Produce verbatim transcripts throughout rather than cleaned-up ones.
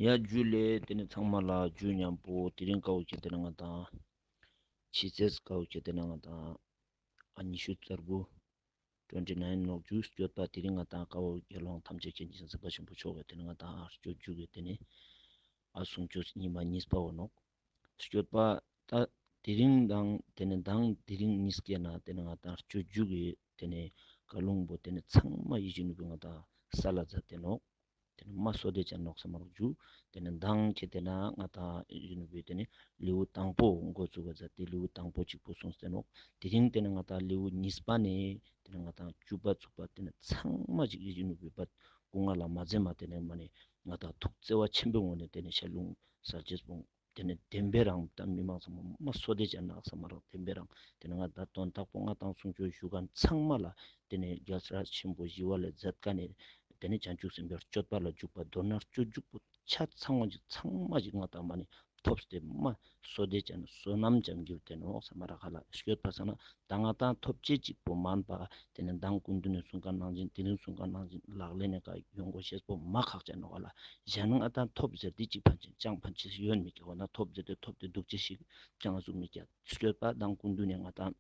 ཡ་ཇུ་ལེ། ཏེ་ནེ་ཚང་མ་ལ་ཇུ་ཉམ་པོ། དེ་རིང་ཀ་བོ་ཁྱེར་ཏེ་ན་ང་དང་ཕྱི་ཚེས་ཀ་བོ་ཁྱེར་ཏེ་ན་ང་དང་ཨ་ཉི་ཤུ་རྩ་དགུ་ཊུ་ཝེན་ཊི་ནའིན་ནོག་ཇུ། སྐྱོད་པ་དེ་རིང་ང་དང་ཀ་བོ་དགེ་སློང་ཐམས་ཅད་མཁྱེན་ཅིང་གཟིགས་པ་ཆེན་པོ་མཆོག་གི་ཏེ་ནེ་ང་དང་ཨ་སྐྱོད་ཇུ་གི་ཏེ་ནེ་ཨ་གསུང་ཆོས་ཉི་མ་གཉིས་པ་བོ་ནོག། སྐྱོད་པ་ད་དེ་རིང་དང་ཏེ་ནེ་དང་དེ་རིང་གཉིས་ཀའི་ནང་ཏེ་ནེ་ང་དང་སྐྱོད་ཇུ་གི་ཏེ་ནེ་བཀའ་ལུང་བོ་ཏེ་ནེ་ཚང་མ་ཡིད་བཞིན་ནོར་བུའི་ང་དང་ས་ལ་མཛད་དེ་ནོག། ཏེ་ནེ་མ་སོ་དེ་ཅན་ནོག་ས་མ་རག་ཇུ། ཏེ་ནེ་དང་ཁྱེར་ཏེ་ན་ང་དང་ཡིད་བཞིན་ནོར་བུའི་ཏེ་ནེ་ལེའུ་དང་པོ་འགོ་བཙུགས་པ་མཛད་དེ་ལེའུ་དང་པོ་གཅིག་པོ་གསུངས་ཏེ་ནོག། དེ་རིང་ཏེ་ནེ་ང་དང་ལེའུ་གཉིས་པ་ནེ་ཏེ་ནེ་ང་དང་བཅུ་པ་ཚུགས་པ་ཏེ་ནེ་ཚང་མ་ཅིག་ཡིད་བཞིན་ནོར་བུའི་བར་སྐུ་ངལ་མ་མཛད་མ་ཏེ་ནེ་མ་ནེ་ང་དང་ཐུགས་བརྩེ་བ་ཆེན་པོའི་ངོས་ནེ་ཏེ་ནེ་ཞལ་ལུང་གསལ་ཅེས་པོ། ཏེ་ནེ་བདེན་པའི་རང་ད་མི་མང་ཚང་མ་མ་སོ་དེ་ཅན་ནོག་ས་མ་རག། བདེན་པའི་རང་ཏེ་ནེ་ང་དང་དོན་དག་པོ་ང་དང་གསུང་ཆོས་ཞུ་མཁན་ཚང་མ་ལ་ཏེ་ནེ་རྒྱལ་སྲས་ཆེན་པོ་ཞི་བ་ལྷས་མཛད་མཁན་ནི་ཏེ་ནེ་བྱང་ཆུབ་སེམས་དཔའི་སྤྱོད་པ་ལ་འཇུག་པ། མདོར་ན་སྤྱོད་འཇུག་པོ་ཆ་ཚང་བ་ཅིག་ཚང་མ་ཅིག་ང་དང་མ་ནེ་ཐོབ་སྟེ་མ་སོ་དེ་ཅན་བསོད་ནམས་ཅན་གྱུར་ཏེ་ནོག་ས་མ་རག་ཧ་ལ། སྐྱོད་པ་ས་ན་ད་ང་དང་ཐོབ་ཅེས་གཅིག་པོ་མན་པ་ཏེ་ནེ་མདང་སྐུ་མདུན་ནེ་གསུང་མཁན་ནང་བཞིན་དེ་རིང་གསུང་མཁན་ནང་བཞིན་ལག་ལེན་ནེ་ཀ་ཡོང་དགོས་ཤེས་པོ་མ་ཁག་ཅན་ནོག་ཧ་ལ། གཞན་ང་དང་ཐོབ་ཟེར་ཏེ་ཅིག་ཕན་ཆེན་ཅང་ཕན་ཆེས་ཡོད་མི་ཀྱག། འོ་ན་ཐོབ་ཟེར་ཏེ་ཐོབ་སྟེ་འདུག་ཅེས་ཤིག་ཅང་ཟུག་མི་ཀྱག། སྐྱོད་པ་མདང་སྐུ་མདུན་ནེ་ང་དང་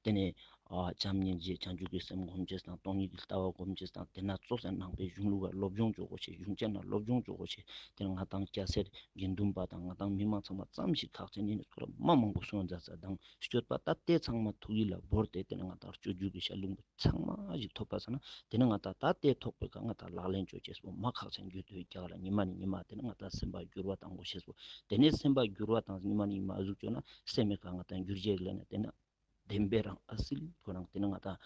ཏེ་ནེ་ཨ་བྱམས་སྙིང་རྗེ་བྱང་ཆུབ་ཀྱི་སེམས་སྒོམ་ཅེས་དང་སྟོང་ཉིད་ཀྱི་ལྟ་བ་སྒོམ་ཅེས་དང་ཏེ་ན་ཙོགས་སེ་ནང་པའི་གཞུང་ལུགས་ལ་སློབ་སྦྱོང་ཅོ་དགོས་ཤེས། གཞུང་ཆེན་ལ་སློབ་སྦྱོང་ཅོ་དགོས་ཤེས། ཏེ་ནེ་ང་དང་སྐྱ་སེར་དགེ་འདུན་པ་དང་ང་དང་མི་མང་ཚང་མ་ཙམ་ཞིག་ཁག་ཅན་ཨིན་ནི་ཚོར་མ་མང་པོ་གསུངས་མཛད་ས་དང་སྐྱོད་པ་ད་ཏེ་ཚང་མ་ཐུགས་ཡིད་ལ་བོར་ཏེ་ཏེ་ནེ་ང་དང་སྤྱོད་འཇུག་གི་ཞལ་ལུང་པོ་ཚང་མ་ཞིག་ཐོབ་པ་ས་ན་ཏེ་ནེ་ང་དང་ད་ཏེ་ཐོག་པའི་ཀ་ང་དང་ལག་ལེན་ཅོ་ཅེས་པོ་མ་ཁག་ཅན་གྱུར་ཏེ་ཡོད་ཀྱག་ལ། ཉི་མ་ནེ་ཉི་མ་ཏེ་ནེ་ང་དང་སེམས་པ་འགྱུར་བ་བཏང་དགོས་ཤེས་པོ། ཏེ་ནེ་སེམས་པ་འགྱུར་བ་བཏང་ཉི་མ་ནེ་ཉི་མ་ཨ་ཟུག་ཅོ་ན་སེམས་མེད་ཀ་ང་དང་འགྱུར་བྱེད་ལེན་ན་ཏེ་ནེ་བདེན་པའི་རང་ཨ་སིལ་ཁོ་རང་ཏེ་ནེ་ང་དང་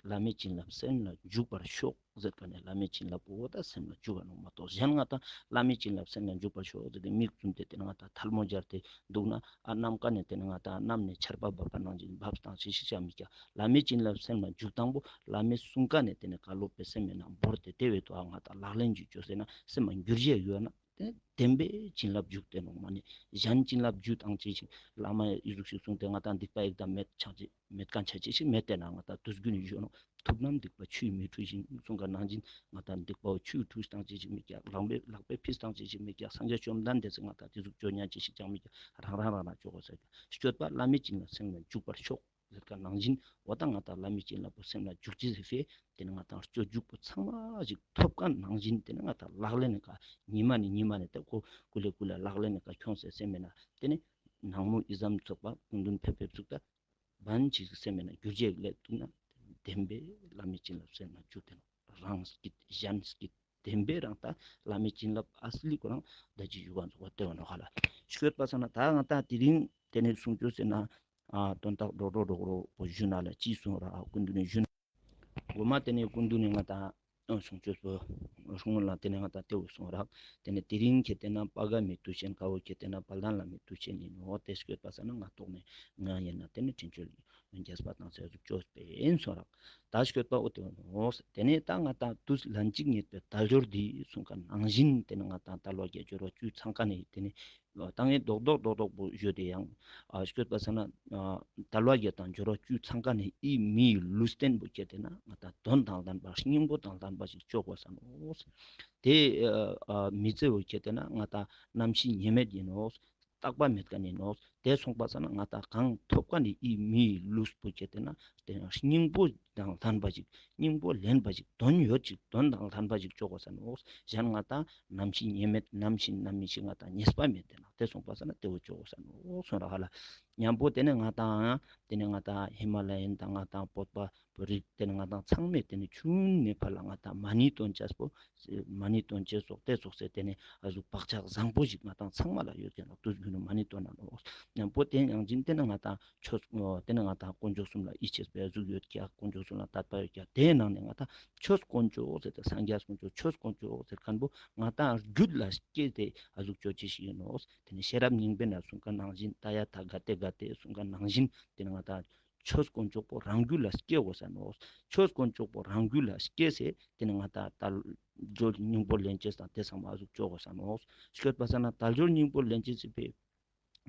བླ་མའི་བྱིན་རླབས་སེམས་ལ་འཇུག་པར་ཤོག་ཟེར་མཁན་ནི་བླ་མའི་བྱིན་རླབས་པོ་ད་སེམས་ལ་འཇུག་ག་ནོག་མ་གཏོགས་གཞན་ང་དང་བླ་མའི་བྱིན་རླབས་སེམས་ལ་འཇུག་པར་ཤོག་ཟེར་ཏེ་མིག་བཙུམས་ཏེ་ཏེ་ནེ་ང་དང་ཐལ་མོ་སྦྱར་ཏེ་འདུག་ན་ཨ་ནམ་མཁའ་ནེ་ཏེ་ནེ་ང་དང་གནམ་ནེ་ཆར་པ་འབབ་པ་ནང་བཞིན་འབབ་སྟངས་ཅིག་ཤིག་ཅང་མི་ཀྱག། བླ་མའི་བྱིན་རླབས་སེམས་ལ་འཇུག་སྟངས་པོ་བླ་མའི་གསུང་ཀ་ནེ་ཏེ་ནེ་བཀའ་སློབ་པའི་སེམས་མེད་ན་བོར་ཏེ་ཏེ་བས་དོ་ཨ་ང་དང་ལག་ལེན་ཅིག་ཅོས་ཟེར་ན་སེམས་མ་འགྱུར་བྱེད་ཡོད་ན། ཏེ་བདེན་པའི་བྱིན་རླབས་འཇུག་སྟེ་ནོག་མ་ནེ་གཞན་བྱིན་རླབས་འཇུག་བཏང་ཅེས་ཤིག་བླ་མ་ཨི་ཟུག་ཤིག་གསུངས་ཏེ་ང་དང་སྡིག་པ་ཡི་དམ་མེད་ཆགས་ཅེས་མེད་མཁན་ཆ་ཅེས་ཤིག་མེད་དེ་ན་ང་དང་དུས་རྒྱུན་ནེ་ཞུ་ནོག། ཐུབ་རྣམས་སྡིག་པ་ཆུ་ཡིས་མི་འཁྲུ་ཞིང་གསུངས་མཁན་ནང་བཞིན་ང་དང་སྡིག་པ་བོ་ཆུ་ཡིས་འཁྲུ་བཏང་ཅེས་ཤིག་མི་ཀྱག། ལག་པའི་ལག་པའི་ཕིས་བཏང་ཅེས་ཤིག་མི་ཀྱག། སངས་རྒྱས་བཅོམ་ལྡན་འདས་སི་ང་དང་ཏེ་ཟུག་ཅོ་ཉན་ཅེས་ཤིག་ཅང་མི་ཀྱག། རང་རང་རང་རང་ཅོ་དགོས་ཟེར་ཀྱག། སྐྱོད་པ་བླ་མའི་བྱིན་རླབས་སེམས་ལ་འཇུག་པར་ཤོག། ཟེར་ཀ་ནང་བཞིན་འོ་ད་ང་དང་བླ་མའི་བྱིན་རླབས་པོ་སེམས་ལ་འཇུག་ཅེས་ཟེར་ཏེ་ནེ་ང་དང་སྤྱོད་འཇུག་པོ་ཚང་མ་ཞིག་ཐོབ་ཀ་ནང་བཞིན་ཏེ་ནེ་ང་དང་ལག་ལེན་ནེ་ཀ་ཉི་མ་ནེ་ཉི་མ་ནེ་ཏེ་ཀོ་ཀུ་ལེ་ཀུ་ལེ་ལག་ལེན་ནེ་ཀ་ཁྱོངས་ཏེ་སེམས་མེད་ན་ཏེ་ནེ་ནང་མོ་ཨི་ཙམ་ཚོགས་པ་ཀུན་འདུན་ཕེབས་ཕེབས་ཚུགས་ད་བན་ཅིག་སེམས་མེད་ན་འགྱུར་བྱེད་ལས་ཐུག་ན་བདེན་པའི་བླ་མའི་བྱིན་རླབས་སེམས་ལ་འཇུག་སྟེ་ནོག། རང་སྐྱིད་གཞན་སྐྱིད་བདེན་པའི་རང་ད་བླ་མའི་བྱིན་རླབས་ཨ་སི་ལི་ཁོ་རང་ད་ཅི་ཞུ་ག་ཚོགས་པ་ཏེ་བ་ནོག་ཧ་ལ། སྐྱོད་པ་ས་ན་ད་ང་དང་དེ་རིང་ཏེ་ནེ་གསུང་ཆོས་ཟེར་ན་ཨ་དོན་དག་རྡོག་རྡོག་རྡོག་རྡོག་པོ་ཞུ་ན་ལ་ཅི་གསུང་ར་ཨ་ཀུན་འདུན་ནེ་ཞུ་ན། འོ་མ་ཏེ་ནེ་ཀུན་འདུན་ནེ་ང་དང་གསུང་ཆོས་པོ་སྔོན་ལ་ཏེ་ནེ་ང་དང་ཏེ་བོ་གསུང་ར། ཏེ་ནེ་དེ་རིང་ཁྱེར་ཏེ་ན་པ་ག་མི་དུས་ཆེན་ཀ་བོ་ཁྱེར་ཏེ་ན་དཔལ་ལྡན་བླ་མའི་དུས་ཆེན་ཨིན་ནོག། ཏེ་སྐྱོད་པ་ས་ན་ང་ཐོག་ནེ་ང་ཡིན་ན་ཏེ་ནེ་དྲིན་ཆོས་རྒྱས་པ་དང་ཚེ་ཟུག་ཅོས་པེ་ཨིན་གསུང་ར། ད་སྐྱོད་པ་འོ་ཏེ་བོ་ནོག། ཏེ་ནེ་ད་ང་དང་དུས་ལན་གཅིག་རྙེད་པའི་དལ་འབྱོར་འདི་གསུང་ཀ་ནང་བཞིན་ཏེ་ནེ་ང་དང་དལ་བ་བརྒྱད་འབྱོར་བ་བཅུ་ཚང་ཀ་ནེ་ཏེ་ནེ་ད་ངས་རྡོག་རྡོག་རྡོག་རྡོག་པོ་ཞུས་ཏེ་ཡང་ཨ་སྐྱོད་པ་ས་ན་ཨ་དལ་བ་བརྒྱད་དང་འབྱོར་བ་བཅུ་ཚང་ཀ་ནེ་ཨི་མིའི་ལུས་རྟེན་པོ་ཁྱེར་ཏེ་ན་ང་དང་དོན་དང་ལྡན་པ་སྙིང་པོ་དང་ལྡན་པ་ཞིག་ཅོ་དགོས་ས་ནོག། ཏེ་ཨ་མི་ཚེ་བོ་ཁྱེར་ཏེ་ན་ང་དང་རྣམ་ཤེས་ཉེས་མེད་ཨིན་ནོག། རྟག་པ་མེད་མཁན་ཨིན་ནོག། ཏེ་སོང་པ་ས་ན་ང་དང་གང་ཐོབ་ཀ་ནེ་ཨི་མིའི་ལུས་པོ་ཁྱེར་ཏེ་ན་ཏེ་སྙིང་པོ་དང་ལྡན་པ་ཞིག་སྙིང་པོ་ལེན་པ་ཞིག་དོན་ཡོད་ཅིག་དོན་དང་ལྡན་པ་ཞིག་ཅོ་དགོས་ས་ནོག། གཞན་ང་དང་རྣམ་ཤེས་ཉེས་མེད་རྣམ་ཤེས་རྣམ་སྨིན་ཞིག་ང་དང་ཉེས་པ་མེད་ཏེ་ན་ཏེ་སོང་པ་ས་ན་ཏེ་བོ་ཅོ་དགོས་ས་ནོག་གསུང་ར་ཧ་ལ། མཉམ་པོ་ཏེ་ནེ་ང་དང་ཏེ་ནེ་ང་དང་ཧི་མ་ལ་ཡན་དང་ང་དང་བོད་པ་བོད་རིགས་ཏེ་ནེ་ང་དང་ཚང་མས་ཏེ་ནེ་ཆུང་ནེ་ཕར་ལ་ང་དང་མ་ཎི་འདོན་ཅེས་པོ་མ་ཎི་འདོན་ཅེས་སོགས་ཏེ་སོགས་སེ་ཏེ་ནེ་ཨ་ཟུག་བག་ཆགས་བཟང་པོ་ཞིག་ང་དང་ཚང་མ་ལ་ཡོད་ཀྱག་ནོག། དུས་རྒྱུན་ནེ་མ་ཎི་འདོན་ན་ནོག། མཉམ་པོ་ཏེ་ནང་བཞིན་ཏེ་ནེ་ང་དང་ཆོས་ཏེ་ནེ་ང་དང་དཀོན་མཆོག་གསུམ་ལ་ཡིད་ཆེས་པའི་ཨ་ཟུག་ཡོད་ཀྱག། དཀོན་མཆོག་གསུམ་ལ་དད་པ་ཡོད་ཀྱག། ཏེའི་ནང་ནེ་ང་དང་ཆོས་དཀོན་མཆོག་ཟེར་ཏེ་སངས་རྒྱས་དཀོན་མཆོག་ཆོས་དཀོན་མཆོག་ཟེར་མཁན་པོ་ང་དང་རྒྱུད་ལ་སྐྱེས་ཏེ་ཨ་ཟུག་ཅོ་ཅེས་ཤིག་ཨིན་ནོག། ཏེ་ནེ་ཤེས་རབ་སྙིང་པོའི་ནང་གསུངས་མཁན་ནང་བཞིན་ཏ་ཡ་ཐ་ག་ཏེ་ག་ཏེ་གསུངས་མཁན་ནང་བཞིན་ཏེ་ནེ་ང་དང་ཆོས་དཀོན་མཆོག་པོ་རང་རྒྱུད་ལ་སྐྱེ་དགོས་ས་ནོག། ཆོས་དཀོན་མཆོག་པོ་རང་རྒྱུད་ལ་སྐྱེས་སེ་ཏེ་ནེ་ང་དང་དལ་འབྱོར་སྙིང་པོ་ལེན་ཅེས་དང་ཏེ་ཚང་མ་ཨ་ཟུག་ཅོ་དགོས་ས་ནོག། སྐྱོད་པ་ས་ན་དལ་འབྱོར་སྙིང་པོ་ལེན་ཅེས་སི་ཕི་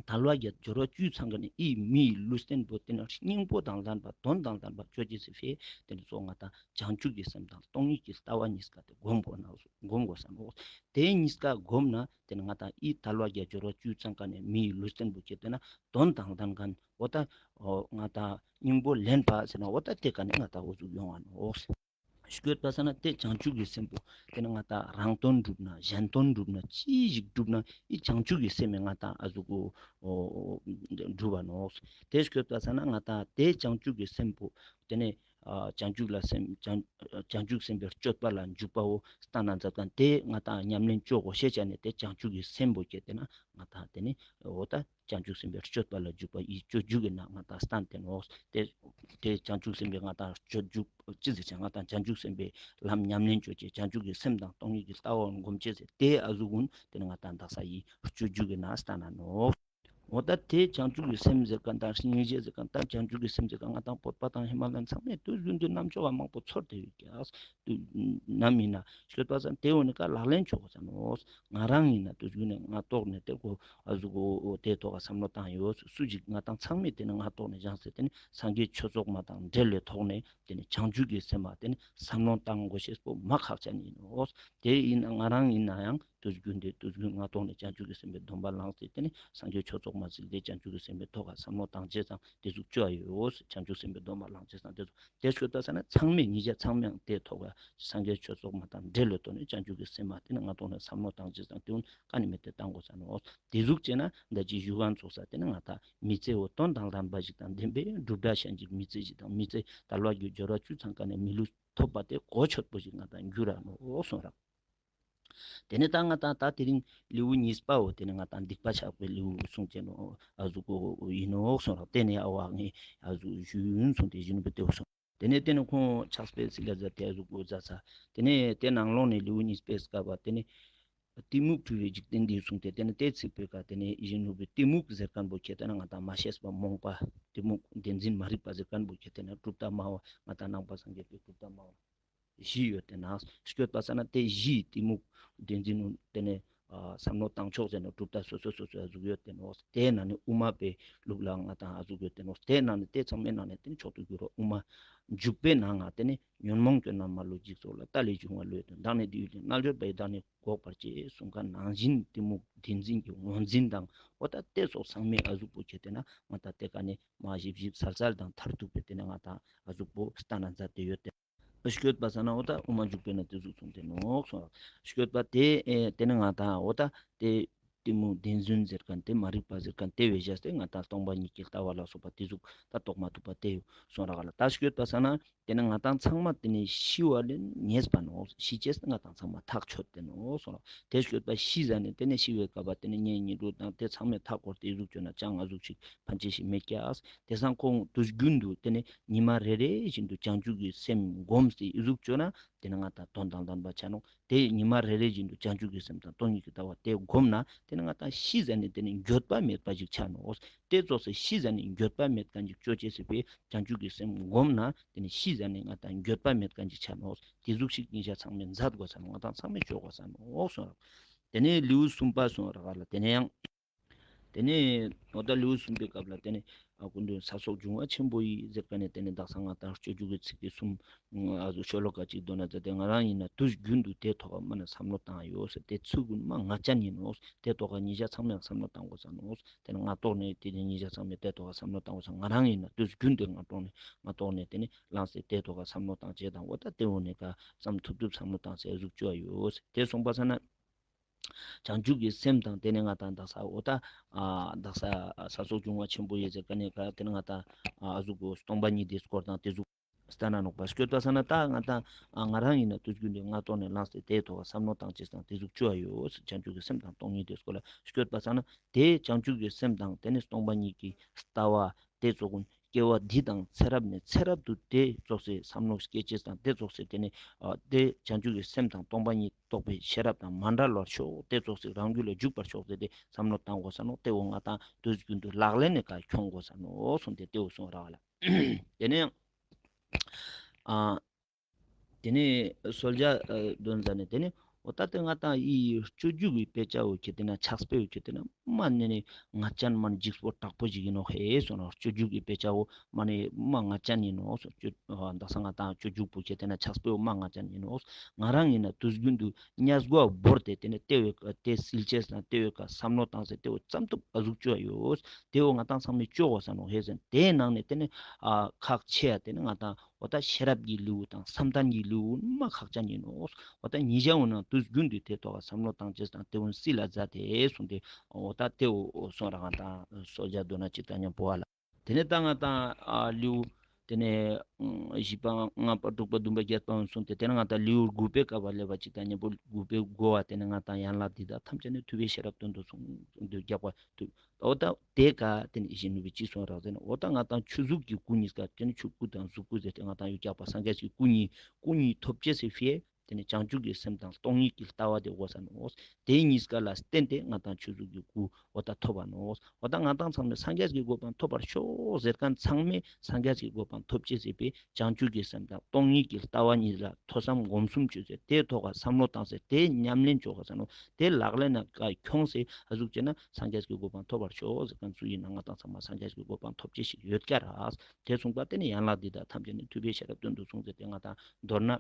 དལ་བ་བརྒྱད་སྦྱོར་བ་བཅུའི་ཚང་ཀ་ནེ་ཨི་མིའི་ལུས་རྟེན་པོ་ཏེ་ནེ་སྙིང་པོ་དང་ལྡན་པ་དོན་དང་ལྡན་པ་ཅོ་ཅེས་སི་ཕིའ་ཏེ་ནེ་ཙོགས་ང་ཏང་བྱང་ཆུབ་ཀྱི་སེམས་དང་སྟོང་ཉིད་ཀྱི་ལྟ་བ་གཉིས་ཀ་ཏེ་སྒོམ་དགོས་ན་སྒོམ་དགོས་ས་ནོག། ཏེ་གཉིས་ཀ་སྒོམ་ན་ཏེ་ནེ་ང་ཏང་ཨི་དལ་བ་བརྒྱད་སྦྱོར་བ་བཅུའི་ཚང་ཀ་ནེ་མིའི་ལུས་རྟེན་པོ་ཁྱེར་ཏེ་ན་དོན་དང་ལྡན་ཁན་འོ་ད་འོ་ང་ཏང་སྙིང་པོ་ལེན་པ་ཟེར་ན་འོ་ད་ཏེ་ཀ་ནེ་ང་ཏང་འོ་ཟུག་ཡོང་ང་ནོག། སྐྱོད་པ་ས་ན་ཏེ་བྱང་ཆུབ་ཀྱི་སེམས་པོ་ཏེ་ནེ་ང་ཏང་རང་དོན་སྒྲུབ་ན་གཞན་དོན་སྒྲུབ་ན་ཅི་ཞིག་སྒྲུབ་ན་ཨི་བྱང་ཆུབ་ཀྱི་སེམས་མེ་ང་ཏང་ཨ་ཟུག་གོ་སྒྲུབ་པ་ནོག། ཏེ་སྐྱོད་པ་ས་ན་ང་ཏང་ཏེ་བྱང་ཆུབ་ཀྱི་སེམས་པོ་ཏེ་ནེ་ཨ་བྱང་ཆུབ་ལ་སེམས་བྱང་བྱང་ཆུབ་སེམས་དཔའི་སྤྱོད་པ་ལ་འཇུག་པའོ་སྟན་ན་མཛད་ཁན་ཏེ་ང་ཏང་ཉམས་ལེན་ཅོ་གོ་ཤེས་ཅ་ནེ་ཏེ་བྱང་ཆུབ་ཀྱི་སེམས་པོ་ཁྱེར་ཏེ་ན་ང་ཏང་ཏེ་ནེ་འོ་ད་བྱང་ཆུབ་སེམས་དཔའི་སྤྱོད་པ་ལ་འཇུག་པ་ཨི་སྤྱོད་འཇུག་གི་ནང་ང་ཏང་སྟན་ཏེ་ནོག། ཏེ་ཏེ་བྱང་ཆུབ་སེམས་དཔའི་ང་ཏང་སྤྱོད་འཇུག་ཅི་ཟེར་ཅ་ང་ཏང་བྱང་ཆུབ་སེམས་དཔའི་ལམ་ཉམས་ལེན་ཅོ་ཅེས་བྱང་ཆུབ་ཀྱི་སེམས་དང་སྟོང་ཉིད་ཀྱི་ལྟ་བ་སྒོམ་ཅེས་ཟེར་ཏེ་ཨ་ཟུག་གུན་ཏེ་ནེ་ང་ཏང་དག་ས་ཨི་སྤྱོད་འཇུག་གི་ནང་སྟན་ན་ནོག། འོ་ད་ཏེ་བྱང་ཆུབ་ཀྱི་སེམས་ཟེར་ཁན་དང་སྙིང་རྗེ་ཟེར་ཁན་དང་བྱང་ཆུབ་ཀྱི་སེམས་ཟེར་ཁན་ང་ཏང་བོད་པ་དང་ཧི་མ་ལ་ཡན་ཚང་མས་དུས་རྒྱུན་དུ་རྣམ་ཅོག་ག་མང་པོ་ཚོར་ཏེ་ཡོད་ཀྱག། དུས་ནམ་ཡིན་ན་སྐྱོད་པ་ས་ན་ཏེ་འོ་ནི་ཀ་ལག་ལེན་ཅོ་གོས་ས་ནོག། ང་རང་ཡིན་ན་དུས་རྒྱུན་ནེ་ང་ཏོག་ནེ་ཏེ་གོ་ཨ་ཟུག་གོ་ཏེ་ཐོག་ག་བསམ་བློ་བཏང་ཡོད། སུ་ཞིག་ང་ཏང་ཚང་མས་ཏེ་ནེ་ང་ཏོག་ནེ་བཞེངས་ཏེ་ཏེ་ནེ་སངས་རྒྱས་ཆོས་ཚོགས་མ་དང་འབྲེལ་བའི་ཐོག་ནེ་ཏེ་ནེ་བྱང་ཆུབ་ཀྱི་སེམས་མ་ཏེ་ནེ་བསམ་བློ་བཏང་དགོས་ཤེས་པོ་མ་ཁག་ཅན་ཡིན་ནོག། ཏེ་ཡིན་ན་ང་རང་ཡིན་ན་ཡང་དུས་རྒྱུན་ཏེ་དུས་རྒྱུན་ང་ཏོག་ནེ་བྱང་ཆུབ་ཀྱི་སེམས་དཔའི་སྡོམ་པ་བླངས་ཏེ་ཏེ་ནེ་སངས་རྒྱས་ཆོས་ཚོགས་མ་ཟིན་ཏེ་བྱང་ཆུབ་ཀྱི་སེམས་དཔའི་ཐོག་ག་བསམ་བློ་བཏང་ཅེས་དང་ཏེ་ཟུག་ཅོ་ཡ་ཡོད། བྱང་ཆུབ་སེམས་དཔའི་སྡོམ་པ་བླངས་ཅེས་དང་ཏེ་ཟུག་ཏེ་སྐྱོད་པ་ས་ན་ཚང་མས་ཉེ་ཞ་ཚང་མས་ཡང་ཏེ་ཐོག་ག་སངས་རྒྱས་ཆོས་ཚོགས་མ་དང་འབྲེལ་ལོ་ཏོ་ནི་བྱང་ཆུབ་ཀྱི་སེམས་མ་ཏེ་ནེ་ང་ཏོག་ནེ་བསམ་བློ་བཏང་ཅེས་དང་ཏེ་གུན་ཀ་ནེ་མེད་དེ་བཏང་དགོས་ས་ནོག། ཏེ་ཟུག་ཅེ་ན་ད་ཅི་ཞུ་ཁན་ཚོགས་ས་ཏེ་ནེ་ང་ཏང་མི་ཚེ་བོ་དོན་དང་ལྡན་པ་ཞིག་དང་ལྡན་པའི་གྲུབ་འབྲས་ཤན་ཅིག་མི་ཚེ་ཞིག་དང་མི་ཚེ་དལ་བ་བརྒྱད་སྦྱོར་བ་བཅུ་ཚང་ཀ་ནེ་མི་ལུས་ཐོབ་པ་ཏེ་གོ་ཆོད་པོ་ཞིག་ང་ཏང་འགྱུར་ར་ནོག་གསུངས་རག། ཏེ་ནེ་ད་ང་ཏང་ད་དེ་རིང་ལེའུ་གཉིས་པའོ་ཏེ་ནེ་ང་ཏང་སྡིག་པ་བཤགས་པའི་ལེའུ་གསུངས་ཅེས་ནོག་ཨ་ཟུག་གོ་ཡིན་ནོག་གསུངས་རག། ཏེ་ནེ་ཨ་བ་ངས་ཨ་ཟུག་ཞུ་ཡིན་གསུངས་ཏེ་ཞུ་ནུ་པེ་ཏེ་བོ་གསུངས། ཏེ་ནེ་ཏེ་ནེ་ཁོང་ཕྱག་དཔེ་སིལ་ལ་མཛད་དེ་ཨ་ཟུག་གོ་མཛད་ས། ཏེ་ནེ་ཏེ་ནང་ལོགས་ནེ་ལེའུ་གཉིས་པའི་སྐབས་པ་ཏེ་ནེ་གཏི་མུག་འཁྲུལ་བའི་འཇིག་རྟེན་འདིར་གསུངས་ཏེ་ཏེ་ནེ་ཏེ་ཚིག་པོའི་ཀ་ཏེ་ནེ་ཡིན་ནུ་པེ་གཏི་མུག་ཟེར་ཁན་པོ་ཁྱེར་ཏེ་ན་ང་ཏང་མ་ཤེས་པ་རྨོངས་པ་གཏི་མུག་བདེན་འཛིན་མ་རིག་པ་ཟེར་ཁན་པོ་ཁྱེར་ཏེ་ན་གྲུབ་མཐའ་སྨྲ་བ་ང་ཏང་ནང་པ་སངས་རྒྱས་པའི་གྲུབ་མཐའ་སྨྲ་བ་བཞི་ཡོད་དེ་ན་སྐྱོད་པ་ས་ན་ཏེ་བཞི་གཏི་མུག་བདེན་འཛིན་ནུ་ཏེ་ནེ་ཨ་བསམ་བློ་བཏང་ཕྱོགས་ཟེར་ན་གྲུབ་མཐའ་སོ་སོ་སོ་སོ་ཨ་ཟུག་ཡོད་དེ་ནོག། ཏེ་ནང་ནེ་དབུ་མ་པའི་ལུགས་ལ་ང་ཏང་ཨ་ཟུག་ཡོད་དེ་ནོག། ཏེ་ནང་ནེ་ཏེ་ཚང་མའི་ནང་ནེ་ཏེ་ནེ་མཆོག་ཏུ་གྱུར་བ་དབུ་མ་འཇུག་པའི་ནང་ང་ཏེ་ནེ་ཉོན་མོངས་སྐྱོན་རྣམས་མ་ལུས་འཇིག་ཚོགས་ལ། ལྟ་ལས་བྱུང་བ་བློས་བཏོན་བདག་ནི་བདེ་བའི་ལྡན། རྣལ་འབྱོར་པ་ཡིས་བདག་ནི་འགོག་པར་བྱེད་གསུངས་ཁན་ནང་བཞིན་གཏི་མུག་བདེན་འཛིན་གྱི་ངོས་འཛིན་དང་འོ་ད་ཏེ་ཚོགས་ཚང་མའི་ཨ་ཟུག་པོ་ཁྱེར་ཏེ་ན་ང་ཏང་ཏེ་ཀ་ནེ་མ་ཞིབ་ཞིབ་སལ་སལ་དང་མཐར་ཐུག་པའི་ཏེ་ནེ་ང་ཏང་ཨ་ཟུག་པོ་སྟན་ན་མཛད་དེ་ཡོད་དེ། སྐྱོད་པ་ས་ན་འོ་ད་དབུ་མ་འཇུག་པའི་ནང་ཏེ་ཟུག་གསུངས་ཏེ་ནོག་གསུངས་རག། སྐྱོད་པ་ཏེ་ཨེ་ཏེ་ནེ་ང་ཏང་འོ་ད་ཏེ་གཏི་མུག་བདེན་རྫུན་ཟེར་ཁན་ཏེ་མ་རིག་པ་ཟེར་ཁན་ཏེ་བས་བཞག་སྟེ་ང་ཏང་སྟོང་པ་ཉིད་ཀྱི་ལྟ་བ་ལ་སོགས་པ་ཏེ་ཟུག་ད་རྟོགས་མ་ཐུབ་པ་ཏེ་གསུངས་རག་ལ། ད་སྐྱོད་པ་ས་ན་ཏེ་ནེ་ང་ཏང་ཚང་མ་ཏེ་ནེ་ཤི་བ་ལས་ངེས་པ་ནོག། ཤི་ཅེས་ང་ཏང་ཚང་མ་ཐག་ཆོད་དེ་ནོག་གསུངས་རག། ཏེ་སྐྱོད་པ་ཤི་ཟ་ནེ་ཏེ་ནེ་ཤི་བའི་སྐབས་པ་ཏེ་ནེ་གཉེན་ཉེ་དྲུང་དང་ཏེ་ཚང་མས་ཐག་བསྐོར་ཏེ་ཟུག་ཅོ་ན་ཅང་ཨ་ཟུག་ཅིག་ཕན་ཆེ་ཞིག་མེད་ཀྱག། ཏེ་སང་ཁོང་དུས་རྒྱུན་དུ་ཏེ་ནེ་ཉི་མ་རེ་རེ་བཞིན་དུ་བྱང་ཆུབ་ཀྱི་སེམས་སྒོམ་སྟེ་ཨི་ཟུག་ཅོ་ན་ཏེ་ནེ་ང་ཏང་དོན་དང་ལྡན་པ་ཆ་ནོག། ཏེ་ཉི་མ་རེ་རེ་བཞིན་དུ་བྱང་ཆུབ་ཀྱི་སེམས་དང་སྟོང་ཉིད་ཀྱི་ལྟ་བ་ཏེ་སྒོམ་ན་ཏེ་ནེ་ང་ཏང་ཤི་ཟ་ནེ་ཏེ་ནེ་འགྱོད་པ་མེད་པ་ཞིག་ཆ་ནོག། ཏེ་ཙོགས་སེ་ཤི་ཟ་ནེ་འགྱོད་པ་མེད་ཁན་ཅིག་ཅོ་ཅེས་སི་ཕིའ་བྱང་ཆུབ་ཀྱི་སེམས་སྒོམ་ན་ཏེ་ནེ་ཤི་ཟ་ནེ་ང་ཏང་འགྱོད་པ་མེད་ཁན་ཅིག་ཆ་ནོག། ཏེ་ཟུག་ཤིག་ཉེ་ཞ་ཚང་མས་མཛད་དགོས་ས་ནོག། ང་ཏང་ཚང་མས་ཅོ་དགོས་ས་ནོག་གསུངས་རག། ཏེ་ནེ་ལེའུ་གསུམ་པ་གསུངས་རག་ལ། ཏེ་ནེ་ཡང་ཏེ་ནེ་འོ་ད་ལེའུ་གསུམ་པའི་སྐབས་ལ་ཏེ་ནེ་ཨ་སྐུ་མདུན་ས་སོགས་འབྱུང་བ་ཆེན་པོ་ཡི་ཟེར་ཁན་ནེ་ཏེ་ནེ་དག་ས་ང་ཏང་སྤྱོད་འཇུག་གི་ཚིག་ཏེ་གསུམ་ཨ་ཟུག་ཤོ་ལོ་ཀ་ཅིག་འདོན་ན་མཛད་དེ་ང་རང་ཡིན་ན་དུས་རྒྱུན་དུ་ཏེ་ཐོག་མ་ནེ་བསམ་བློ་བཏང་ཡོད་ཟེར་ཏེ་ཚིག་གུན་མ་ང་ཅན་ཡིན་ནོག། ཏེ་ཐོག་ཉེ་ཞ་ཚང་མས་བསམ་བློ་བཏང་དགོས་ས་ནོག། ཏེ་ནེ་ང་ཏོག་ནེ་ཏེ་ནེ་ཉེ་ཞ་ཚང་མས་ཏེ་ཐོག་བསམ་བློ་བཏང་དགོས་ས། ང་རང་ཡིན་ན་དུས་རྒྱུན་དུ་ང་ཏོག་ནེ་ང་ཏོག་ནེ་ཏེ་ནེ་ལངས་ཏེ་ཏེ་ཐོག་བསམ་བློ་བཏང་ཅེས་དང་འོ་ད་ཏེ་འོ་ནེ་ཀ་བསམ་ཐུབ་ཐུབ་བསམ་བློ་བཏང་ཅེས་ཟུག་ཅོ་ཡ་ཡོད་ཟེར་ཏེ་གསུངས་པ་ས་ན། བྱང་ཆུབ་ཀྱི་སེམས་དང་ཏེ་ནེ་ང་ཏང་དག་ས་འོ་ད་ཨ་དག་ས་ས་སོགས་འབྱུང་བ་ཆེན་པོ་ཡི་ཟེར་ཁན་ནེ་ཀ་ཏེ་ནེ་ང་ཏང་ཨ་ཟུག་གོ་སྟོང་པ་ཉིད་དེ་སྐོར་དང་ཏེ་ཟུག་སྟན་ན་ནོག་པ། སྐྱོད་པ་ས་ན་ད་ང་ཏང་ཨ་ང་རང་ཡིན་ན་དུས་རྒྱུན་དུ་ང་ཏོག་ནེ་ལངས་ཏེ་ཏེ་ཐོག་བསམ་བློ་བཏང་ཅེས་དང་ཏེ་ཟུག་ཅོ་ཡ་ཡོད། བྱང་ཆུབ་ཀྱི་སེམས་དང་སྟོང་ཉིད་དེ་སྐོར་ལ་སྐྱོད་པ་ས་ན་ཏེ་བྱང་ཆུབ་ཀྱི་སེམས་དང་ཏེ་ནེ་སྟོང་པ་ཉིད་ཀྱི་ལྟ་བ་ཏེ་ཙོགས་སྐྱེ་བ་འདི་དང་ཚེ་རབས་ནེ་ཚེ་རབས་དུ་ཏེ་ཙོགས་སེ་བསམ་བློ་སྐྱེ་ཅེས་དང་ཏེ་ཙོགས་སེ་ཏེ་ནེ་ཨ་ཏེ་བྱང་ཆུབ་ཀྱི་སེམས་དང་སྟོང་པ་ཉིད་རྟོགས་པའི་ཤེས་རབ་དང་མ་བྲལ་བར་ཤོག། ཏེ་ཙོགས་སེ་རང་རྒྱུད་ལ་འཇུག་པར་ཤོག་ཟེར་ཏེ་བསམ་བློ་བཏང་དགོས་ས་ནོག། ཏེ་འོ་ང་ཏང་དུས་རྒྱུན་དུ་ལག་ལེན་ནེ་ཀ་ཁྱོང་དགོས་ས་ནོག་གསུངས་ཏེ་ཏེ་འོ་གསུངས་རག་ལ། ཏེ་ནེ་ཡང་ཨ་ཏེ་ནེ་གསོལ་ཇ་ཨ་འདོན་ཟ་ནེ་ཏེ་ནེ་ འོ་ད་དེ་ང་ཏང་ཨི་སྤྱོད་འཇུག་གི་དཔེ་ཆ་བོ་ཁྱེར་ཏེ་ན་ཕྱག་དཔེ་བོ་ཁྱེར་ཏེ་ན་མ་ནེ་ནེ་ང་ཅན་མ་ནེ་འཇིགས་པོ་དྲག་པོ་ཞིག་ཡིན་ནོག་ཧེ་སོང་ན། སྤྱོད་འཇུག་གི་དཔེ་ཆ་བོ་མ་ནེ་མ་ང་ཅན་ཡིན་ནོག། སྤྱོད་ཨ་དག་ས་ང་ཏང་སྤྱོད་འཇུག་པོ་ཁྱེར་ཏེ་ན་ཕྱག་དཔེ་བོ་མ་ང་ཅན་ཡིན་ནོག། ང་རང་ཡིན་ན་དུས་རྒྱུན་དུ་གཉའ་སྒོ་བོར་ཏེ་དེ་ནེ་དེ་བོའི་ཀ་དེ་སིལ་ཅེས་དང་དེ་བོའི་ཀ་བསམ་བློ་བཏང་སྟེ་དེ་བོ་ཙམ་ཐུབ་ཨ་ཟུག་ཅོ་ཡོད། དེ་བོ་ང་ཏང་ཚང་མས་ཅོ་དགོས་ས་ནོག་ཧེ་ཟེར། དེའི་ནང་ནེ་དེ་ནེ་ཨ་ཁག་ཆེ་ཡ་དེ་ནེ་ང་ཏང་འོ་ད་ཤེས་རབ་ཀྱི་ལེའུ་དང་བསམ་གཏན་གྱི་ལེའུ་མ་ཁག་ཅན་ཡིན་ནོག། འོ་ད་ཉེ་ཞའོ་ནང་དུས་རྒྱུན་དུ་དེ་ཐོག་ག་བསམ་བློ་བཏང་ཅེས་དང་དེ་བོ་སིལ་ལ་མཛད་དེ་གསུངས་ཏེ། འོ་ད་དེ་བོ་སོང་ར་ང་ཏང་སོ་བརྒྱ་བདུན་ན་ཅིག་དང་མཉམ་པོ་བ་ལ། དེ་ནེ་ད་ང་ཏང་ཨ་ལེའུ་དེ་ནེ་ཨ་བཞི་པ་ལྔ་པ་དྲུག་པ་བདུན་པ་བརྒྱད་པ་གསུངས་ཏེ། དེ་ནེ་ང་ཏང་ལེའུ་དགུ་པའི་སྐབས་ལ་སླེབས་པ་ཅིག་དང་མཉམ་པོ་དགུ་པའི་དགུ་པ་དེ་ནེ་ང་ཏང་ཡན་ལག་འདི་དག་ཐམས་ཅད་ནི་ཐུབ་པའི་ཤེས་རབ་སྟོན་ཏོ་གསུངས་ཏེ་རྒྱག་པ་ཐུབ། འོ་ད་དེ་ཀ་དེ་ནེ་ཡིད་བཞིན་ནོར་བུས་ཅི་གསུངས་རག་ཟེར་ན། འོ་ད་ང་ཏང་ཆོས་གཟུགས་ཀྱི་སྐུ་གཉིས་ཀ་དེ་ནེ་ཆོས་སྐུ་དང་གཟུགས་སྐུ་ཟེར་ཏེ་ང་ཏང་ཡོད་རྒྱག་པ་སངས་རྒྱས་ཀྱི་སྐུ་གཉིས་སྐུ་གཉིས་ཐོབ་ཅེས་སི་ཕི་ཡ། དེ་ནེ་བྱང་ཆུབ་ཀྱི་སེམས་དང་སྟོང་ཉིད་ཀྱི་ལྟ་བ་དེ་དགོས་ས་ནོག། དེ་གཉིས་ཀ་ལ་བརྟེན་ཏེ་ང་ཏང་ཆོས་གཟུགས་ཀྱི་སྐུ་འོ་ད་ཐོབ་པ་ནོག། འོ་ད་ང་ཏང་ཚང་མས་སངས་རྒྱས་ཀྱི་གོ་འཕང་ཐོབ་པར་ཤོག་ཟེར་མཁན་ཚང་མས་སངས་རྒྱས་ཀྱི་གོ་འཕང་ཐོབ་ཅེས་སི་ཕི་བྱང་ཆུབ་ཀྱི་སེམས་དང་སྟོང་ཉིད་ཀྱི་ལྟ་བ་གཉིས་ལ་ཐོས་བསམ་སྒོམ་གསུམ་ཅོས་ཏེ་དེའི་ཐོག་ག་བསམ་བློ་བཏང་སྟེ་དེ་ཉམས་ལེན་ཅོ་དགོས་ས་ནོག། དེ་ལག་ལེན་ན་ཁྱོངས་ཏེ་ཨ་ཟུག་ཅོས་ན་སངས་རྒྱས་ཀྱི་གོ་འཕང་ཐོབ་པར་ཤོག་ཟེར་མཁན་ཚུ་ཡིན་ན་ང་ཏང་ཚང་མ་སངས་རྒྱས་ཀྱི་གོ་འཕང་ཐོབ་ཅེས་ཤིག་ཡོད་ཀྱག་རག། དེ་གསུངས་པ་དེ་ནེ་ཡན་ལག་འདི་དག་ཐམས་ཅད་ནི་ཐུབ་པའི་ཤེས་རབ་སྟོན་ཏོ་གསུངས་ཏེ། དེ་ང་ཏང་མདོར་ན་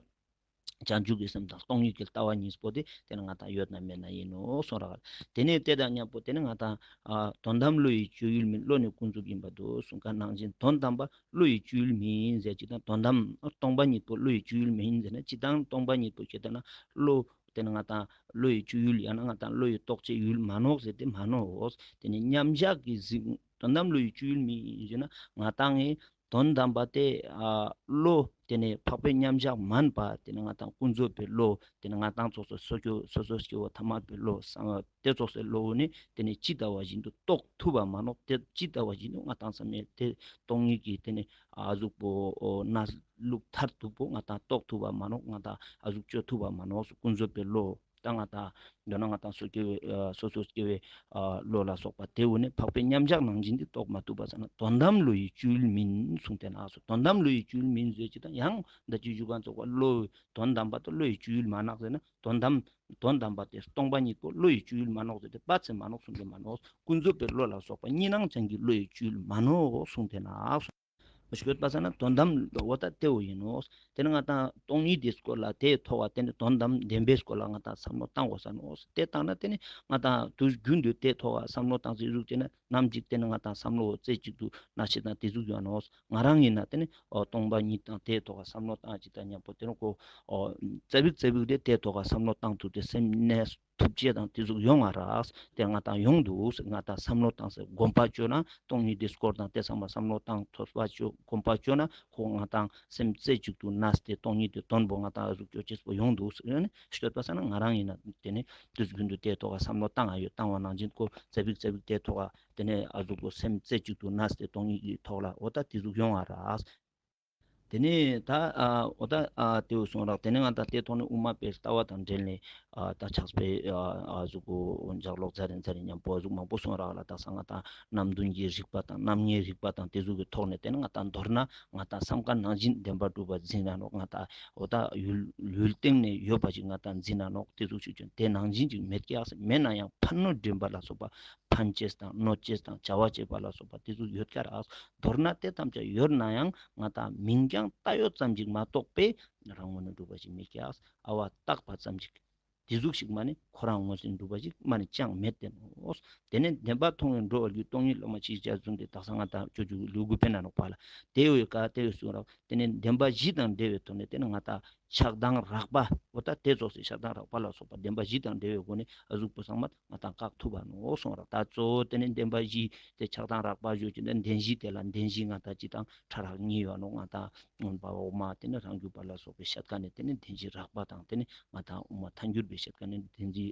བྱང་ཆུབ་ཀྱི་སེམས་དང་སྟོང་ཉིད་ཀྱི་ལྟ་བ་གཉིས་པོ་དེ་དེ་ནེ་ང་ཏང་ཡོད་ན་མེད་ན་ཡིན་ནོག་གསུངས་རག། དེ་ནེ་དེ་དང་མཉམ་པོ་དེ་ནེ་ང་ཏང་ཨ་དོན་དམ་བློ་ཡི་སྤྱོད་ཡུལ་མིན། བློ་ནི་ཀུན་རྫོབ་ཡིན་པར་འདོད་གསུངས་མཁན་ནང་བཞིན་དོན་དམ་པ་བློ་ཡི་སྤྱོད་ཡུལ་མིན་ཟེར་ཅིག་དང་། དོན་དམ་སྟོང་པ་ཉིད་པོ་བློ་ཡི་སྤྱོད་ཡུལ་མིན་ཟེར་ན་ཅིག་དང་སྟོང་པ་ཉིད་པོ་ཁྱེར་ཏེ་ན་བློ་དེ་ནེ་ང་ཏང་བློ་ཡི་སྤྱོད་ཡུལ་ཡང་ན་ང་ཏང་བློ་ཡི་རྟོགས་བྱའི་ཡུལ་མ་ནོག་ཟེར་ཏེ་མ་ནོག། དེ་ནེ་མཉམ་བཞག་གི་གཟིགས། དོན་དམ་བློ་ཡི་སྤྱོད་ཡུལ་མིན་ཟེར་ན་ང་ཏང་ངི་དོན་དམ་པ་དེ་ཨ་བློ་དེ་ནེ་འཕགས་པའི་མཉམ་བཞག་མན་པ་དེ་ནེ་ང་ཏང་ཀུན་རྫོབ་པའི་བློ་དེ་ནེ་ང་ཏང་ཙོགས་སོ་སོ་སྐྱེ་བོ་སོ་སོ་སྐྱེ་བོ་ཐ་མལ་པའི་བློ་སང་དེ་ཙོགས་སི་བློ་ནི་དེ་ནེ་ཇི་ལྟ་བ་བཞིན་དུ་རྟོགས་ཐུབ་པ་མ་ནོག། དེ་ཇི་ལྟ་བ་བཞིན་དུ་ང་ཏང་ཚང་མས་དེ་སྟོང་ཉིད་ཀྱི་དེ་ནེ་ཨ་ཟུག་པོ་ཨོ་གནས་ལུགས་མཐར་ཐུག་པོ་ང་ཏང་རྟོགས་ཐུབ་པ་མ་ནོག། ང་ཏང་ཨ་ཟུག་ཅོ་ཐུབ་པ་མ་ནོག། ཀུན་རྫོབ་པའི་བློ་ད་ང་ཏང་མདོར་ན་ང་ཏང་སོ་སྐྱེ་བོའི་ཨ་སོ་སོ་སྐྱེ་བོའི་ཨ་བློ་ལ་སོགས་པ་དེ་བོ་ནི་འཕགས་པའི་མཉམ་བཞག་ནང་བཞིན་དུ་རྟོགས་མ་ཐུབ་པ་ས་ན་དོན་དམ་བློ་ཡི་སྤྱོད་ཡུལ་མིན་གསུངས་ཏེ་ན་སོ། དོན་དམ་བློ་ཡི་སྤྱོད་ཡུལ་མིན་ཟེར་ཅིག་དང་ཡང་ད་ཅི་ཞུ་མཁན་ཙོགས་པ་བློ་དོན་དམ་པ་དེ་བློ་ཡི་སྤྱོད་ཡུལ་མན་ནོག་ཟེར་ན་དོན་དམ་དོན་དམ་པ་དེ་སྟོང་པ་ཉིད་པོ་བློ་ཡི་སྤྱོད་ཡུལ་མན་ནོག་ཟེར་ཏེ་པ་ཚེ་མན་ནོག་གསུངས་ཏེ་མན་ནོག། ཀུན་རྫོབ་པའི་བློ་ལ་སོགས་པ་གཉིས་སྣང་ཅན་གྱི་བློ་ཡི་སྤྱོད་ཡུལ་མན་ནོག་གསུངས་ཏེ་ན་སོ། ཤོད་པ་ས་ན་དོན་དམ་འོ་ད་དེ་བོ་ཡིན་ནོག། དེ་ནེ་ང་ཏང་སྟོང་ཉིད་དེ་སྐོར་ལ་དེའི་ཐོག་ག་དེ་ནེ་དོན་དམ་བདེན་པའི་སྐོར་ལ་ང་ཏང་བསམ་བློ་བཏང་དགོས་ས་ནོག། དེ་བཏང་ན་དེ་ནེ་ང་ཏང་དུས་རྒྱུན་དུ་དེའི་ཐོག་ག་བསམ་བློ་བཏང་ཚེ་ཟུག་ཅེ་ན་ནམ་ཅིག་དེ་ནེ་ང་ཏང་བསམ་བློ་རྩེ་གཅིག་ཏུ་ན་ཤེས་དང་དེ་ཟུག་ཡོང་ནོག། ང་རང་ཡིན་ན་དེ་ནེ་ཨོ་སྟོང་པ་ཉིད་དང་དེའི་ཐོག་ག་བསམ་བློ་བཏང་ཅིག་དང་མཉམ་པོ་དེ་ནེ་ཁོ་ཨོ་ཙ་བིག་ཙ་བིག་དེ་དེའི་ཐོག་ག་བསམ་བློ་བཏང་ཐུབ་སྟེ་སེམས་གནས་ཐུབ་ཅེས་དང་དེ་ཟུག་ཡོང་ང་རག། དེ་ང་ཏང་ཡོང་འདུག། ང་ཏང་བསམ་བློ་བཏང་སྟེ་སྒོམ་པ་ཅོ་ན་སྟོང་ཉིད་དེ་སྐོར་དང་དེ་ཚང་མ་བསམ་བློ་བཏང་ཐོས་པ་ཅོ་སྒོམ་པ་ཅོ་ན་ཁོ་ང་ཏང་སེམས་རྩེ་གཅིག་ཏུ་གནས་ཏེ་སྟོང་ཉིད་དེ་དོན་པོ་ང་ཏང་ཨ་ཟུག་ཅོ་ཅེས་པོ་ཡོང་འདུག་ཟེར་ནས་ཤོད་པ་ས་ན་ང་རང་ཡིན་ན་དེ་ནེ་དུས་རྒྱུན་དུ་དེའི་ཐོག་ག་བསམ་བློ་བཏང་ང་ཡོད། བཏང་བ་ནང་བཞིན་ཁོ་ཙ་བིག་ཙ་བིག་དེའི་ཐོག་ག་དེ་ནེ་ཨ་ཟུག་པོ་སེམས་རྩེ་གཅིག་ཏུ་གནས་ཏེ་སྟོང་ཉིད་ཀྱི་ཐོག་ལ་འོ་ད་དེ་ཟུག་ཡོང་ང་རག། དེ་ནེ་ད་ཨ་འོ་ད་ཨ་དེ་བོ་སོང་རག། དེ་ནེ་ང་ཏང་དེ་ཐོག་ནེ་དབུ་མ་པའི་ལྟ་བ་དང་འབྲེལ་ནས་ཨ་ད་ཕྱག་དཔེ་ཨ་ཨ་ཟུག་གོ་ལྗགས་ཀློག་ཛ་རེ་ཛ་རེ་མཉམ་པོ་ཨ་ཟུག་མང་པོ་སོང་རག་ལ། དག་ས་ང་ཏང་རྣམ་བདུན་གྱི་རིགས་པ་དང་རྣམ་ལྔའི་རིགས་པ་དང་དེ་ཟུག་གི་ཐོག་ནེ་དེ་ནེ་ང་ཏང་མདོར་ན་ང་ཏང་བསམ་ཁ་ནང་བཞིན་བདེན་པར་གྲུབ་པ་འཛིན་ན་ནོག། ང་ཏང་འོ་ད་ཡུལ་ཡུལ་སྟེང་ནེ་ཡོད་པ་ཞིག་ང་ཏང་འཛིན་ན་ནོག། དེ་ཟུག་ཞིག་ཅོ་དེ་ནང་བཞིན་ཅིག་མེད་ཀྱག། མེད་ན་ཡང་ཕན་གནོད་འདྲེན་པ་ལ་སོགས་པ་ཕན་ཅེས་དང་གནོད་ཅེས་དང་བྱ་བ་བྱེད་པ་ལ་སོགས་པ་དེ་ཚོ་ཡོད་ཀྱག་རག། མདོར་ན་དེ་ཐམས་ཅད་ཡོད་ན་ཡང་ང་ཏང་མིང་རྐྱང་བཏགས་ཡོད་ཙམ་ཞིག་མ་གཏོགས་པའི་རང་ངོས་ནས་གྲུབ་པ་ཞིག་མེད་ཀྱག། ཨ་བ་བཏགས་པ་ཙམ་ཞིག་དེ་ཟུག་ཞིག་མ་ནེ་ཁོ་རང་ངོས་ནས་གྲུབ་པ་ཞིག་མ་ནེ་ཅང་མེད་དེ་ནོག། དེ་ནས་བདེན་པ་མཐོང་བའི་འགྲོ་བ་རྒྱུད་སྟོང་ཉིད་སློབ་མ་ཕྱིའི་ཆ་བཟུང་སྟེ་དག་ས་ང་ཏང་སྤྱོད་འཇུག་ལེའུ་དགུ་པའི་ནང་ནོག་པ་ལ། དེ་བས་ཀ་དེ་བས་གསུངས་རག། དེ་ནས་བདེན་པ་བཞི་དང་འབྲེལ་བའི་ཐོག་ནས་དེ་ནས་ང་ཏང་ཆགས་སྡང་རགས་པ་འོ་ད་དེ་ཙོགས་སི་ཆགས་སྡང་རགས་པ་ལ་སོགས་པ་བདེན་པ་བཞི་དང་འབྲེལ་བའི་སྒོ་ནས་ཨ་ཟུག་པོ་ཚང་མ་ང་ཏང་བཀག་ཐུབ་པ་ནོག་གསུངས་རག། ད་གཙོ་བོ་དེ་ནས་བདེན་པ་བཞི་དེ་ཆགས་སྡང་རགས་པ་ཞུ་ཅེས་ནས་བདེན་བཞི་དེ་ལ་བདེན་བཞི་ང་ཏང་སྤྱི་དང་ཕྲ་རགས་གཉིས་ཡོད་ནོག། ང་ཏང་མངོན་པ་འོག་མ་དེ་ནས་རང་རྒྱུད་པ་ལ་སོགས་པའི་བཤད་མཁན་ནི་དེ་ནས་བདེན་བཞི་རགས་པ་དང་དེ་ནས་ང་ཏང་དབུ་མ་ཐལ་འགྱུར་བའི་བཤད་མཁན་ནི་བདེན་བཞི་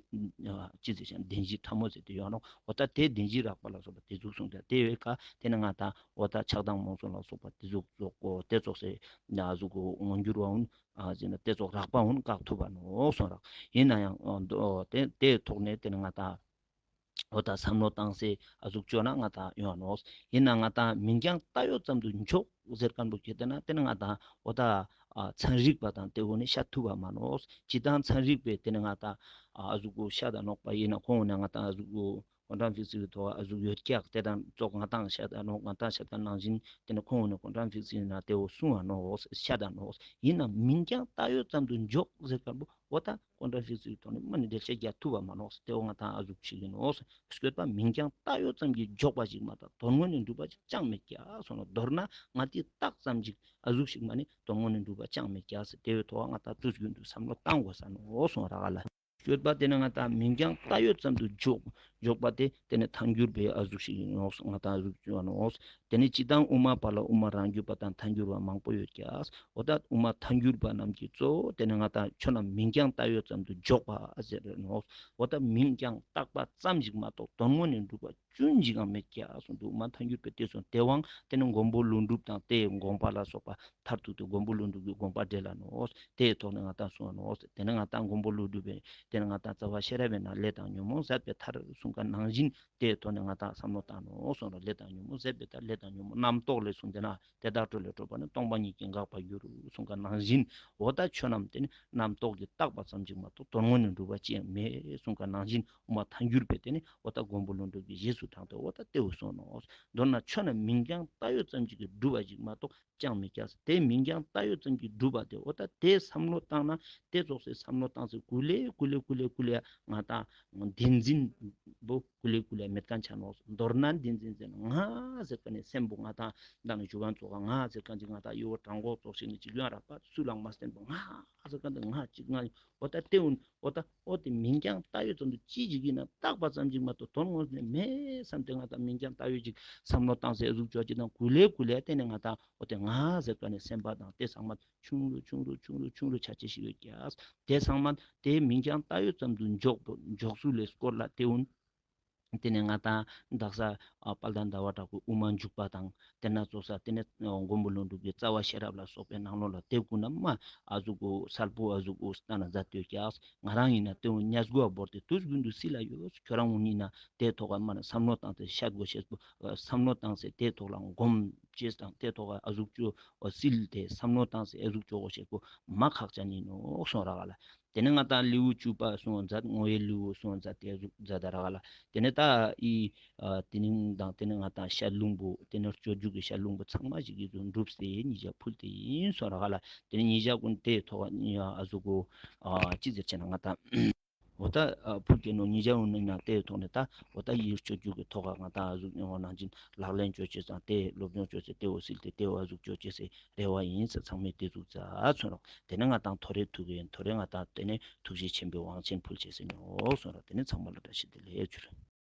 ཨ་ཅི་ཟེར་ཞིང་བདེན་བཞི་ཕྲ་མོ་ཟེར་ཏེ་ཡོད་ནོག། འོ་ད་དེ་བདེན་བཞི་རགས་པ་ལ་སོགས་པ་དེ་ཟུག་གསུངས་ཏེ་དེ་བས་ཀ་དེ་ནས་ང་ཏང་འོ་ད་ཆགས་སྡང་རྨོངས་གསུམ་ལ་སོགས་པ་དེ་ཟུག་ཙོགས་གོ་དེ་ཙོགས་སེ་ན་ཟུག་གོ་མངོན་གྱུར་བ་འོང་ཨ་ཟེར་ན་དེ་ཙོགས་རགས་པ་འོང་བཀག་ཐུབ་པ་ནོག་གསུངས་རག། ཡིན་ན་ཡང་འོ་དེ་དེའི་ཐོག་ནས་དེ་ནས་ང་ཏང་འོ་ད་བསམ་བློ་བཏང་སེ་ཨ་ཟུག་ཅོ་ན་ང་ཏང་ཡོང་ནོག། ཡིན་ན་ང་ཏང་མིང་རྐྱང་བཏགས་ཡོད་ཙམ་དུ་འཇོག་ཟེར་མཁན་པོ་ཁྱེར་ཏེ་ན་དེ་ནས་ང་ཏང་འོ་ད་ ཨ་ཚན་རིག་པ་དང་ཏེ་བོ་ནི་ཤད་ཐུབ་བ་མ་ནོག། སྤྱིར་བཏང་ཚན་རིག་པའི་ཏེ་ནེ་ང་ཏང་ཨ་ཟུག་གུ་ཤད་ད་ནོག་པ་ཨིན་ན་ཁོང་ནི་ང་ཏང་ཨ་ཟུག་གུ་ཀོན་ཊམ་ཕིག་སི་གི་ཐོག་ཨ་ཟུག་ཡོད་ཀྱག་ཏེ་དང་ཙོགས་ང་ཏང་ཤད་ད་ནོག། ང་ཏང་ཤད་ད་ནང་བཞིན་ཏེ་ནེ་ཁོང་ནི་ཀོན་ཊམ་ཕིག་སི་ནང་ཏེ་བོ་གསུང་བ་ནོག་ཤད་ད་ནོག། ཨིན་ན་མིང་རྐྱང་བཏགས་ཡོད་ཙམ་དུ་འཇོག་ཟེར་ཁན་བོ་འོ་ད་ཀོན་ཊམ་ཕིག་སི་གི་ཐོག་ནེ་མ་ནེ་འགྲེལ་བཤད་རྒྱག་ཐུབ་བ་མ་ནོག། ཏེ་བོ་ང་ཏང་ཨ་ཟུག་ཅིག་ཨིན་ནོག། སྤྱོད་པ་མིང་རྐྱང་བཏགས་ཡོད་ཙམ་གྱིས་འཇོག་པ་ཞིག་མ་གཏོགས་དོན་དངོས་ནས་འགྲུབ་པ་ཞིག་ཅང་མེད་ཀྱག་གསུངས་ནོག། མདོར་ན་ང་ཏིས་བཏགས་ཙམ་ཞིག་ཨ་ཟུག་ཞིག་མ་ནེ་དོན་དངོས་ནས་འགྲུབ་པ་ཅང་མེད་ཀྱག་ཟེར་ཏེ་བོའི་ཐོག་ང་ཏང་དུས་རྒྱུན་དུ་བསམ་བློ་བཏང་དགོས་ས་ནོག་གསུངས་རག་ལ། སྤྱོད་པ་ཏེ་ནེ་ང་ཏང་མིང་རྐྱང་བཏགས་ཡོད་ཙམ་དུ་འཇོག་འཇོག་པ་ཏེ་ཏེ་ནེ་ཐལ་འགྱུར་བའི་ཨ་ཟུག་ཞིག་ཨིན་ནོག། ང་ཏང་ཨ་ཟུག་ཅོ་ནོག། ཏེ་ནེ་སྤྱིར་བཏང་དབུ་མ་པ་ལ་དབུ་མ་རང་རྒྱུད་པ་དང་ཐལ་འགྱུར་བ་མང་པོ་ཡོད་ཀྱག། འོ་ད་དབུ་མ་ཐལ་འགྱུར་བ་རྣམས་ཀྱིས་གཙོ་བོ་ཏེ་ནེ་ང་ཏང་ཆོས་རྣམས་མིང་རྐྱང་བཏགས་ཡོད་ཙམ་དུ་འཇོག་པ་ཟེར་ནོག། འོ་ད་མིང་རྐྱང་བཏགས་པ་ཙམ་ཞིག་མ་གཏོགས་དོན་དངོས་ནས་འགྲུབ་པ་ཅུང་ཞིག་ཡང་མེད་ཀྱག་གསུངས་འདུག། དབུ་མ་ཐལ་འགྱུར་བས་ཏེ་གསུངས། ཏེ་བོའང་ཏེ་ནེ་མགོན་པོ་ཀླུ་སྒྲུབ་དང་ཏེའི་དགོངས་པ་ལ་སོགས་པ་མཐར་ཐུག་ཏུ་མགོན་པོ་ཀླུ་སྒྲུབ་ཀྱི་དགོངས་པ་འགྲེལ་ལ་ནོག། ཏེའི་ཐོག་ནེ་ང་ཏང་གསུང་བ་ནོག། ཏེ་ནེ་ང་ཏང་མགོན་པོ་ཀླུ་སྒྲུབ་པས་ཏེ་ནེ་ང་ཏང་རྩ་བ་ཤེས་རབ་པའི་ནང་ལས་དང་ཉོན་མོངས་ཟད་པའི་མཐར་གསུངས་ཁན་ནང་བཞིན་ཏེའི་ཐོག་ནེ་ང་ཏང་བསམ་བློ་བཏང་ནོག་གསུངས་ནོག། ལས་དང་ཉོན་མོངས་ཟད་པའི་མཐར། ལས་དང་ཉོན་མོངས་རྣམ་རྟོག་ལས་གསུངས་ཏེ་ན་དེ་དག་སྤྲོས་ལས་གྲོལ་བ་ནི། སྟོང་པ་ཉིད་ཀྱིས་འགགས་པར་འགྱུར་གསུངས་ཁན་ནང་བཞིན་འོ་ད་ཆོས་རྣམས་ཏེ་ནེ་རྣམ་རྟོག་གིས་བཏགས་པ་ཙམ་ཞིག་མ་གཏོགས་དོན་དངོས་ནས་འགྲུབ་པ་ཅི་ཡང་མེད་གསུངས་ཁན་ནང་བཞིན་དབུ་མ་ཐལ་འགྱུར་བས་ཏེ་ནེ་འོ་ད་མགོན་པོ་ཀླུ་སྒྲུབ་ཀྱི་རྗེས་སུ་འབྲངས་ཏེ་འོ་ད་ཏེ་བོ་གསུངས་ནོག། མདོར་ན་ཆོས་རྣམས་མིང་རྐྱང་བཏགས་ཡོད་ཙམ་ཞིག་གིས་འགྲུབ་པ་ཞིག་མ་གཏོགས་ཅང་མེད་ཀྱག། ཏེ་མིང་རྐྱང་བཏགས་ཡོད་ཙམ་གྱིས་འགྲུབ་པ་ཏེ་འོ་ད་ཏེ་བསམ་བློ་བཏང་ན་ཏེ་ཙོགས་སེ་བསམ་བློ་བཏང་སེ་ཀུ་ལེ་ཀུ་ལེ་ཀུ་ལེ་ཀུ་ལེ་ང་ཏང་བདེན་འཛིན་པོ་ཀུ་ལེ་ཀུ་ལེ་མེད་ཁན་ཆ་ནོག། མདོར་ན་བདེན་འཛིན་ཟེར་ན་ང་ཟེར་ཁན་ནི་སེམས་པོ་ང་ཏང་ད་ནི་ཞུ་བ་ཙོགས་ང་ཟེར་ཁན་ཅིག་ང་ཏང་ཡོ་བོ་དྲང་པོ་ཙོགས་ཤིག་ནི་ཅིག་ཡོང་རག་པ་སུ་ལའང་མ་སེམས་པོ་ང་ཟེར་ཁན་ཏེ་ང་ཅིག་ང་འོ་ད་ཏེ་འོ་ད་འོ་ཏེ་མིང་རྐྱང་བཏགས་ཡོད་ཙམ་དུ་ཅི་ཞིག་ཨིན་ན་བཏགས་པ་ཙམ་ཞིག་མ་གཏོགས་དོན་དངོས་ནས་མེད་བསམ་སྟེ་ང་ཏང་མིང་རྐྱང་བཏགས་ཡོད་ཅིག་བསམ་བློ་བཏང་སེ་ཨ་ཟུག་ཅོ་ཅིག་དང་ཀུ་ལེ་ཀུ་ལེ་ཏེ་ནེ་ང་ཏང་འོ་ཏེ་ང་ཟེར་ཁན་ནི་སེམས་པ་དང་ཏེ་ཚང་མ་ཆུང་རུ་ཆུང་རུ་ཆུང་རུ་ཆུང་རུ་ཆ་ཅེས་ཤིག་ཡོད་ཀྱག། ཏེ་ཚང་མ་ཏེ་མིང་རྐྱང་བཏགས་ཡོད་ཙམ་དུ་འཇོག་འཇོག་ཚུལ་ལས་སྐོར་ལ་ཏེ་འོ་ཏེ་ནེ་ང་ཏང་དག་ས་ཨ་དཔལ་ལྡན་ཟླ་བ་གྲགས་པའི་དབུ་མ་འཇུག་པ་དང་ཏེ་ན་ཙོགས་ས་ཏེ་ནེ་མགོན་པོ་ཀླུ་སྒྲུབ་ཀྱི་རྩ་བ་ཤེས་རབ་ལ་སོགས་པའི་ནང་ལོགས་ལ་ཏེ་ཀུན་ནམ་མ་ཨ་ཟུག་གུ་སལ་པོ་ཨ་ཟུག་གུ་སྟན་ན་མཛད་དེ་ཡོད་ཀྱག། ང་རང་ཨིན་ན་ཏེ་འོ་ཉེས་དགོས་པ་བོར་ཏེ་དུས་རྒྱུན་དུ་སིལ་ལ་ཡོད། ཁྱོད་རང་འོ་ཨིན་ན་ཏེ་ཐོག་ག་མ་ནེ་བསམ་བློ་བཏང་སྟེ་ཤད་དགོས་ཤེས་པོ་བསམ་བློ་བཏང་སྟེ་ཏེ་ཐོག་ལ་སྒོམ་ཅེས་དང་ཏེ་ཐོག་ག་ཨ་ཟུག་ཅོ་སིལ་ཏེ་བསམ་བློ་བཏང་སྟེ་ཨ་ཟུག་ཅོ་དགོས་ཤེས་པོ་མ་ཁག་ཅན་ཨིན་ནོག་གསུངས་རག་ལ། ཏེ་ནེ་ང་ཏང་ལེའུ་བཅུ་པ་གསུང་མཛད། བསྔོ་བའི་ལེའུ་གསུང་མཛད་དེ་ཨ་ཟུག་མཛད་ད་རག་ལ། ཏེ་ནེ་ད་ཨི་ཨ་ཏེ་ནེ་དང་ཏེ་ནེ་ང་ཏང་ཤད་ལུང་པོ་ཏེ་ནེ་སྤྱོད་འཇུག་གི་ཤད་ལུང་པོ་ཚང་མ་ཞིག་གི་ཟུག་འགྲུབ་སྟེ་ཉེ་ཞ་ཕུལ་ཏེ་ཨིན་གསུངས་རག་ལ། ཏེ་ནེ་ཉེ་ཞ་ཀུན་ཏེ་ཐོག་ཨ་ཟུག་གུ་ཨ་ཅི་ཟེར་ཅེ་ན་ང་ཏང་འོ་ད་ཨ་ཕུལ་ཏེ་ནོག། ཉེ་ཞ་འོ་ན་ཏེ་ཐོག་ནེ་ད་འོ་ད་ཨི་སྤྱོད་འཇུག་གི་ཐོག་ག་ང་ཏང་ཨ་ཟུག་ནང་བཞིན་ལག་ལེན་ཅོ་ཅེས་དང་ཏེ་སློབ་སྦྱོང་ཅོ་ཅེས་ཏེ་འོ་སིལ་ཏེ་ཏེ་འོ་ཨ་ཟུག་ཅོ་ཅེས་སི་རེ་བ་ཨིན་ཟེར་ཚང་མས་ཏེ་ཟུག་མཛད་གསུངས་རོག། ཏེ་ནེ་ང་ཏང་ཐོ་རེ་ཐུག་གི་ཨིན། ཐོ་རེ་ང་ཏང་ཏེ་ནེ་ཐུགས་རྗེ་ཆེན་པོའི་དབང་ཆེན་ཕུལ་ཅེས་ཨིན་ནོག་གསུངས་རོག། ཏེ་ནེ་ཚང་མ་ལ་བཀྲ་ཤིས་བདེ་ལེགས་ཞུ།